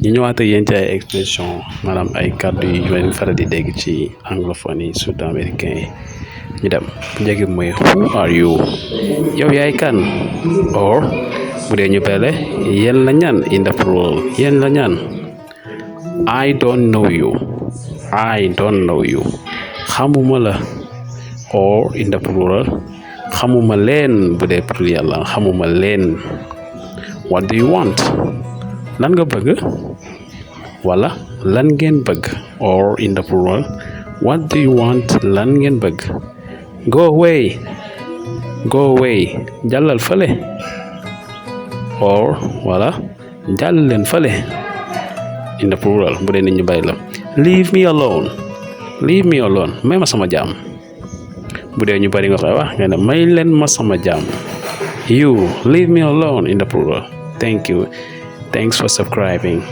ñu ñëwaat ak yéen ci ay expression maanaam ay kàddu yu ñu faral di dégg ci anglophone yi surtout américain yi ñu dem bu njëkk bi mooy who are you yow yaay kan or bu dee ñu pele yéen la ñan in the plural yéen la ñan I don't know you xamuma la or in the plural xamuma leen bu dee pluriel la xamuma leen what do you want lan nga bëgg wala lan ngeen bëgg or in the plural what do you want lan ngeen bëgg go away jàllal fale or wala jàll leen fale in the plural bu dee nit ñu bàyyi la leave me alone may ma sama jaam bu dee ñu bari nga koy wax nga ne may leen ma sama jaam you leave me alone in the plural. Thank you. Thanks for subscribing.